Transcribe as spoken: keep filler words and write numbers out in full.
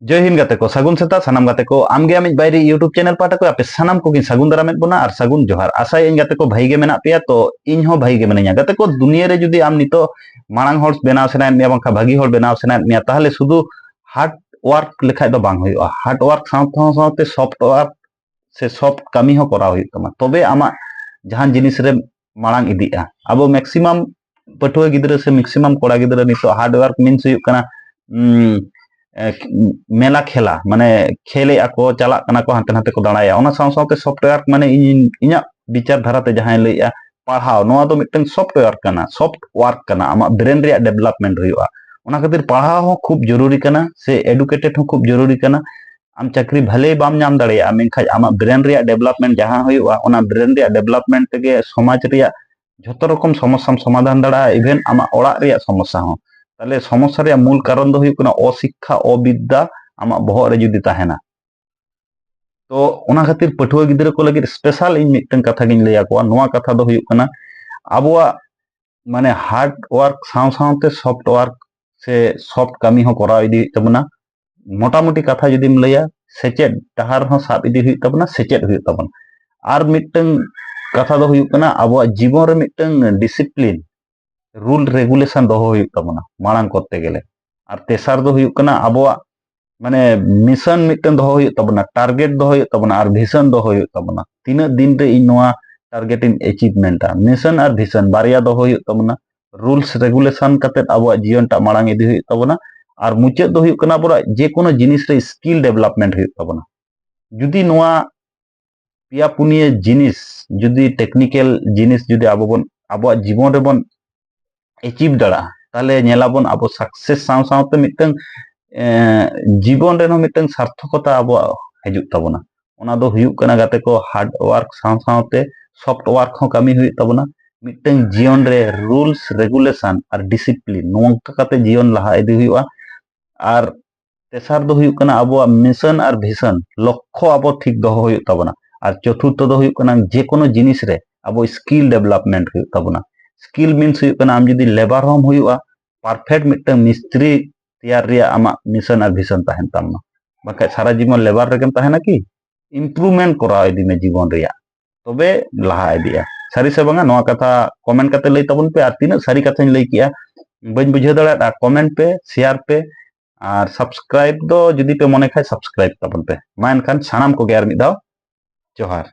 ᱡᱚᱭ ᱦᱤᱱᱫ ᱜᱟᱛᱮ ᱠᱚ, ᱥᱟᱹᱜᱩᱱ ᱥᱮᱛᱟᱜ ᱥᱟᱱᱟᱢ ᱜᱟᱛᱮ ᱠᱚ᱾ ᱟᱢᱜᱮ ᱟᱢᱤᱡ ᱵᱟᱭᱨᱤ YouTube ᱪᱮᱱᱮᱞ ᱯᱟᱦᱴᱟ ᱠᱷᱚᱱ ᱟᱯᱮ ᱥᱟᱱᱟᱢ ᱠᱚᱜᱮᱧ ᱥᱟᱹᱜᱩᱱ ᱫᱟᱨᱟᱢᱮᱫ ᱵᱚᱱᱟ ᱟᱨ ᱥᱟᱹᱜᱩᱱ ᱡᱚᱦᱟᱨ᱾ ᱟᱥᱟᱭᱟᱹᱧ ᱜᱟᱛᱮ ᱠᱚ ᱵᱷᱟᱹᱜᱤ ᱜᱮ ᱢᱮᱱᱟᱜ ᱯᱮᱭᱟ, ᱛᱚ ᱤᱧ ᱦᱚᱸ ᱵᱷᱟᱹᱜᱤ ᱜᱮ ᱢᱤᱱᱟᱹᱧᱟ᱾ ᱜᱟᱛᱮ ᱠᱚ, ᱫᱩᱱᱤᱭᱟᱹ ᱨᱮ ᱡᱩᱫᱤ ᱟᱢ ᱱᱤᱛᱚᱜ ᱢᱟᱲᱟᱝ ᱦᱚᱲ ᱵᱮᱱᱟᱣ ᱥᱟᱱᱟᱭᱮᱫ ᱢᱮᱭᱟ, ᱵᱟᱝᱠᱷᱟᱱ ᱵᱷᱟᱹᱜᱤ ᱦᱚᱲ ᱵᱮᱱᱟᱣ ᱥᱟᱱᱟᱭᱮᱫ ᱢᱮᱭᱟ, ᱛᱟᱦᱚᱞᱮ ᱥᱩᱫᱷᱩ ᱦᱟᱨᱰ ᱣᱟᱨᱠ ᱞᱮᱠᱷᱟᱡ ᱫᱚ ᱵᱟᱝ ᱦᱩᱭᱩᱜᱼᱟ᱾ ᱦᱟᱨᱰ ᱣᱟᱨᱠ ᱥᱟᱶ ᱥᱟᱶ ᱥᱟᱶᱛᱮ ᱥᱚᱯᱷᱴ ᱣᱟᱨᱠ ᱥᱮ ᱥᱚᱯᱷᱴ ᱠᱟᱹᱢᱤ ᱦᱚᱸ ᱠᱚᱨᱟᱣ ᱦᱩᱭᱩᱜ ᱛᱟᱢᱟ, ᱛᱚᱵᱮ ᱟᱢᱟᱜ ᱡᱟᱦᱟᱱ ᱡᱤᱱᱤᱥ ᱨᱮ ᱢᱟᱲᱟᱝ ᱤᱫᱤᱜᱼᱟ᱾ ᱟᱵᱚ ᱢᱮᱠᱥᱤᱢᱟᱢ ᱯᱟᱹᱴᱷᱩᱣᱟᱹ ᱜᱤᱫᱽᱨᱟᱹ ᱥᱮ ᱢᱮᱠᱥᱤᱢᱟᱢ ᱠᱚᱲᱟ ᱜᱤᱫᱽᱨᱟᱹ ᱱᱤᱛᱚᱜ ᱦᱟᱨᱰ ᱣᱟᱨᱠ ᱢᱤᱱᱥ ᱦᱩᱭᱩᱜ ᱠᱟᱱᱟ, ᱩᱢ, ᱮ, ᱢᱮᱞᱟ ᱠᱷᱮᱞᱟ, ᱢᱟᱱᱮ ᱠᱷᱮᱞᱮᱜᱼᱟ ᱠᱚ, ᱪᱟᱞᱟᱜ ᱠᱟᱱᱟ ᱠᱚ, ᱦᱟᱱᱛᱮ ᱱᱟᱛᱮ ᱠᱚ ᱫᱟᱬᱟᱭᱟ᱾ ᱚᱱᱟ ᱥᱟᱶ ᱥᱟᱶᱛᱮ ᱥᱚᱯᱷᱴ ᱣᱟᱨᱠ, ᱢᱟᱱᱮ ᱤᱧ, ᱤᱧᱟᱹᱜ ᱵᱤᱪᱟᱨ ᱫᱷᱟᱨᱟᱛᱮ ᱡᱟᱦᱟᱸᱭ ᱞᱟᱹᱭᱮᱜᱼᱟ, ᱯᱟᱲᱦᱟᱣ, ᱱᱚᱣᱟ ᱫᱚ ᱢᱤᱫᱴᱟᱝ ᱥᱚᱯᱷᱴ ᱣᱟᱨᱠ ᱠᱟᱱᱟ, ᱥᱚᱯᱷᱴ ᱣᱟᱨᱠ ᱠᱟᱱᱟ, ᱟᱢᱟᱜ ᱵᱨᱮᱱ ᱨᱮᱭᱟᱜ ᱰᱮᱵᱷᱞᱚᱯᱢᱮᱱᱴ ᱦᱩᱭᱩᱜᱼᱟ᱾ ᱚᱱᱟ ᱠᱷᱟᱹᱛᱤᱨ ᱯᱟᱲᱦᱟᱣ ᱦᱚᱸ ᱠᱷᱩᱵ ᱡᱚᱨᱩᱨᱤ ᱠᱟᱱᱟ, ᱥᱮ ᱮᱰᱩᱠᱮᱴᱮᱰ ᱦᱚᱸ ᱠᱷᱩᱵ ᱡᱚᱨᱩᱨᱤ ᱠᱟᱱᱟ᱾ ᱟᱢ ᱪᱟᱹᱠᱨᱤ ᱵᱷᱟᱞᱮ ᱵᱟᱢ ᱧᱟᱢ ᱫᱟᱲᱮᱭᱟᱜᱼᱟ, ᱢᱮᱱᱠᱷᱟᱱ ᱟᱢᱟᱜ ᱵᱨᱮᱱ ᱨᱮᱭᱟᱜ ᱰᱮᱵᱷᱞᱚᱯᱢᱮᱱᱴ ᱡᱟᱦᱟᱸ ᱦᱩᱭᱩᱜᱼᱟ, ᱚᱱᱟ ᱵᱨᱮᱱ ᱨᱮᱭᱟᱜ ᱰᱮᱵᱷᱞᱚᱯᱢᱮᱱᱴ ᱛᱮᱜᱮ ᱥᱚᱢᱟᱡᱽ ᱨᱮᱭᱟᱜ ᱡᱷᱚᱛᱚ ᱨᱚᱠᱚᱢ ᱥᱚᱢᱚᱥᱥᱟᱢ ᱥᱚᱢᱟᱫᱷᱟᱱ ᱫᱟᱲᱮᱭᱟᱜᱼᱟ, ᱤᱵᱷᱮᱱ ᱟᱢᱟᱜ ᱚᱲᱟᱜ ᱨᱮᱭᱟᱜ ᱥᱚᱢᱚᱥᱥᱟ ᱦᱚᱸ᱾ ᱛᱟᱦᱞᱮ ᱥᱚᱢᱚᱥᱥᱟ ᱨᱮᱭᱟᱜ ᱢᱩᱞ ᱠᱟᱨᱚᱱ ᱫᱚ ᱦᱩᱭᱩᱜ ᱠᱟᱱᱟ ᱚᱥᱤᱠᱠᱷᱟ, ᱚᱵᱤᱫᱽᱫᱟ ᱟᱢᱟᱜ ᱵᱚᱦᱚᱜ ᱨᱮ ᱡᱩᱫᱤ ᱛᱟᱦᱮᱱᱟ᱾ ᱛᱚ ᱚᱱᱟ ᱠᱷᱟᱹᱛᱤᱨ ᱯᱟᱹᱴᱷᱩᱣᱟᱹ ᱜᱤᱫᱽᱨᱟᱹ ᱠᱚ ᱞᱟᱹᱜᱤᱫ ᱥᱯᱮᱥᱟᱞ ᱤᱧ ᱢᱤᱫᱴᱟᱝ ᱠᱟᱛᱷᱟ ᱜᱤᱧ ᱞᱟᱹᱭ ᱟᱠᱚᱣᱟ᱾ ᱱᱚᱣᱟ ᱠᱟᱛᱷᱟ ᱫᱚ ᱦᱩᱭᱩᱜ ᱠᱟᱱᱟ, ᱟᱵᱚᱣᱟᱜ ᱢᱟᱱᱮ ᱦᱟᱨᱰ ᱣᱟᱨᱠ ᱥᱟᱶ ᱥᱟᱶᱛᱮ ᱥᱚᱯᱷᱴ ᱣᱟᱨᱠ ᱥᱮ ᱥᱚᱯᱷᱴ ᱠᱟᱹᱢᱤ ᱦᱚᱸ ᱠᱚᱨᱟᱣ ᱤᱫᱤ ᱦᱩᱭᱩᱜ ᱛᱟᱵᱚᱱᱟ᱾ ᱢᱚᱴᱟᱢᱩᱴᱤ ᱠᱟᱛᱷᱟ ᱡᱩᱫᱤᱢ ᱞᱟᱹᱭᱟ, ᱥᱮᱪᱮᱫ ᱰᱟᱦᱟᱨ ᱦᱚᱸ ᱥᱟᱵ ᱤᱫᱤ ᱦᱩᱭᱩᱜ ᱛᱟᱵᱚᱱᱟ, ᱥᱮᱪᱮᱫ ᱦᱩᱭᱩᱜ ᱛᱟᱵᱚᱱᱟ᱾ ᱟᱨ ᱢᱤᱫᱴᱟᱝ ᱠᱟᱛᱷᱟ ᱫᱚ ᱦᱩᱭᱩᱜ ᱠᱟᱱᱟ, ᱟᱵᱚᱣᱟᱜ ᱡᱤᱵᱚᱱ ᱨᱮ ᱢᱤᱫᱴᱟᱝ ᱰᱤᱥᱤᱯᱞᱤᱱ, ᱨᱩᱞ ᱨᱮᱜᱩᱞᱮᱥᱚᱱ ᱫᱚᱦᱚ ᱦᱩᱭᱩᱜ ᱛᱟᱵᱚᱱᱟ ᱢᱟᱲᱟᱝ ᱠᱚᱨᱛᱮ ᱜᱮᱞᱮ᱾ ᱟᱨ ᱛᱮᱥᱟᱨ ᱫᱚ ᱦᱩᱭᱩᱜ ᱠᱟᱱᱟ, ᱟᱵᱚᱣᱟᱜ ᱢᱟᱱᱮ ᱢᱤᱥᱚᱱ ᱢᱤᱫᱴᱟᱝ ᱫᱚᱦᱚ ᱦᱩᱭᱩᱜ ᱛᱟᱵᱚᱱᱟ, ᱴᱟᱨᱜᱮᱴ ᱫᱚᱦᱚ ᱦᱩᱭᱩᱜ ᱛᱟᱵᱚᱱᱟ ᱟᱨ ᱵᱷᱤᱥᱚᱱ ᱫᱚᱦᱚ ᱦᱩᱭᱩᱜ ᱛᱟᱵᱚᱱᱟ᱾ ᱛᱤᱱᱟᱹᱜ ᱫᱤᱱ ᱨᱮ ᱤᱧ ᱱᱚᱣᱟ ᱴᱟᱨᱜᱮᱴ ᱤᱧ ᱮᱪᱤᱵᱷᱢᱮᱱᱴᱟ, ᱢᱤᱥᱚᱱ ᱟᱨ ᱵᱷᱤᱥᱚᱱ ᱵᱟᱨᱭᱟ ᱫᱚᱦᱚ ᱦᱩᱭᱩᱜ ᱛᱟᱵᱚᱱᱟ᱾ ᱨᱩᱞᱥ ᱨᱮᱜᱩᱞᱮᱥᱚᱱ ᱠᱟᱛᱮᱫ ᱟᱵᱚᱣᱟᱜ ᱡᱤᱭᱚᱱᱴᱟᱜ ᱢᱟᱲᱟᱝ ᱤᱫᱤ ᱦᱩᱭᱩᱜ ᱛᱟᱵᱚᱱᱟ᱾ ᱟᱨ ᱢᱩᱪᱟᱹᱫ ᱫᱚ ᱦᱩᱭᱩᱜ ᱠᱟᱱᱟ, ᱟᱵᱚᱣᱟᱜ ᱡᱮ ᱠᱳᱱᱳ ᱡᱤᱱᱤᱥ ᱨᱮ ᱥᱠᱤᱞ ᱰᱮᱵᱷᱞᱚᱯᱢᱮᱱᱴ ᱦᱩᱭᱩᱜ ᱛᱟᱵᱚᱱᱟ᱾ ᱡᱩᱫᱤ ᱱᱚᱣᱟ ᱯᱮᱭᱟ ᱯᱩᱱᱭᱟᱹ ᱡᱤᱱᱤᱥ, ᱡᱩᱫᱤ ᱴᱮᱠᱱᱤᱠᱮᱞ ᱡᱤᱱᱤᱥ ᱡᱩᱫᱤ ᱟᱵᱚ ᱵᱚᱱ ᱟᱵᱚᱣᱟᱜ ᱡᱤᱵᱚᱱ ᱨᱮᱵᱚᱱ ᱮᱪᱤᱵᱷ ᱫᱟᱲᱮᱭᱟᱜᱼᱟ, ᱛᱟᱦᱚᱞᱮ ᱧᱮᱞᱟᱵᱚᱱ ᱟᱵᱚ ᱥᱟᱠᱥᱮᱥ ᱥᱟᱶ ᱥᱟᱶᱛᱮ ᱢᱤᱫᱴᱟᱝ, ᱮ, ᱡᱤᱵᱚᱱ ᱨᱮᱦᱚᱸ ᱢᱤᱫᱴᱟᱝ ᱥᱟᱨᱛᱷᱚᱠᱚᱛᱟ ᱟᱵᱚᱣᱟᱜ ᱦᱤᱡᱩᱜ ᱛᱟᱵᱚᱱᱟ᱾ ᱚᱱᱟ ᱫᱚ ᱦᱩᱭᱩᱜ ᱠᱟᱱᱟ, ᱜᱟᱛᱮ ᱠᱚ, ᱦᱟᱨᱰ ᱣᱟᱨᱠ ᱥᱟᱶ ᱥᱟᱶᱛᱮ ᱥᱚᱯᱷᱴ ᱣᱟᱨᱠ ᱦᱚᱸ ᱠᱟᱹᱢᱤ ᱦᱩᱭᱩᱜ ᱛᱟᱵᱚᱱᱟ᱾ ᱢᱤᱫᱴᱟᱝ ᱡᱤᱭᱚᱱ ᱨᱮ ᱨᱩᱞᱥ ᱨᱮᱜᱩᱞᱮᱥᱚᱱ ᱟᱨ ᱰᱤᱥᱤᱯᱞᱤᱱ, ᱱᱚᱝᱠᱟ ᱠᱟᱛᱮ ᱡᱤᱭᱚᱱ ᱞᱟᱦᱟ ᱤᱫᱤ ᱦᱩᱭᱩᱜᱼᱟ᱾ ᱟᱨ ᱛᱮᱥᱟᱨ ᱫᱚ ᱦᱩᱭᱩᱜ ᱠᱟᱱᱟ, ᱟᱵᱚᱣᱟᱜ ᱢᱤᱥᱚᱱ ᱟᱨ ᱵᱷᱤᱥᱚᱱ, ᱞᱚᱠᱠᱷᱚ ᱟᱵᱚ ᱴᱷᱤᱠ ᱫᱚᱦᱚ ᱦᱩᱭᱩᱜ ᱛᱟᱵᱚᱱᱟ᱾ ᱟᱨ ᱪᱚᱛᱩᱨᱛᱷᱚ ᱫᱚ ᱦᱩᱭᱩᱜ ᱠᱟᱱᱟ, ᱡᱮ ᱠᱳᱱᱳ ᱡᱤᱱᱤᱥ ᱨᱮ ᱟᱵᱚ ᱥᱠᱤᱞ ᱰᱮᱵᱷᱞᱚᱯᱢᱮᱱᱴ ᱦᱩᱭᱩᱜ ᱛᱟᱵᱚᱱᱟ᱾ ᱥᱠᱤᱞ ᱢᱤᱱᱥ ᱦᱩᱭᱩᱜ ᱠᱟᱱᱟ, ᱟᱢ ᱡᱩᱫᱤ ᱞᱮᱵᱟᱨ ᱦᱚᱸᱢ ᱦᱩᱭᱩᱜᱼᱟ, ᱯᱟᱨᱯᱷᱮᱠᱴ ᱢᱤᱫᱴᱟᱝ ᱢᱤᱥᱛᱨᱤ ᱛᱮᱭᱟᱨ ᱨᱮᱭᱟᱜ ᱟᱢᱟᱜ ᱢᱤᱥᱚᱱ ᱟᱨ ᱵᱷᱤᱥᱚᱱ ᱛᱟᱦᱮᱱ ᱛᱟᱢ ᱢᱟ᱾ ᱵᱟᱝᱠᱷᱟᱱ ᱥᱟᱨᱟ ᱡᱤᱵᱚᱱ ᱞᱮᱵᱟᱨ ᱨᱮᱜᱮᱢ ᱛᱟᱦᱮᱱᱟ ᱠᱤ? ᱤᱢᱯᱨᱩᱵᱷᱢᱮᱱᱴ ᱠᱚᱨᱟᱣ ᱤᱫᱤ ᱢᱮ ᱡᱤᱵᱚᱱ ᱨᱮᱭᱟᱜ, ᱛᱚᱵᱮ ᱞᱟᱦᱟ ᱤᱫᱤᱜᱼᱟ᱾ ᱥᱟᱹᱨᱤ ᱥᱮ ᱵᱟᱝᱟ, ᱱᱚᱣᱟ ᱠᱟᱛᱷᱟ ᱠᱚᱢᱮᱱᱴ ᱠᱟᱛᱮ ᱞᱟᱹᱭ ᱛᱟᱵᱚᱱ ᱯᱮ᱾ ᱟᱨ ᱛᱤᱱᱟᱹᱜ ᱥᱟᱹᱨᱤ ᱠᱟᱛᱷᱟᱧ ᱞᱟᱹᱭ ᱠᱮᱜᱼᱟ ᱵᱟᱹᱧ ᱵᱩᱡᱷᱟᱹᱣ ᱫᱟᱲᱮᱭᱟᱫᱟ, ᱠᱚᱢᱮᱱᱴ ᱯᱮ, ᱥᱮᱭᱟᱨ ᱯᱮ, ᱟᱨ ᱥᱟᱵᱥᱠᱨᱟᱭᱤᱵ ᱫᱚ ᱡᱩᱫᱤ ᱯᱮ ᱢᱚᱱᱮ ᱠᱷᱟᱱ ᱥᱟᱵᱥᱠᱨᱟᱭᱤᱵ ᱛᱟᱵᱚᱱ ᱯᱮ᱾ ᱢᱟ ᱮᱱᱠᱷᱟᱱ ᱥᱟᱱᱟᱢ ᱠᱚᱜᱮ ᱟᱨ ᱢᱤᱫ ᱫᱷᱟᱣ ᱡᱚᱦᱟᱨ᱾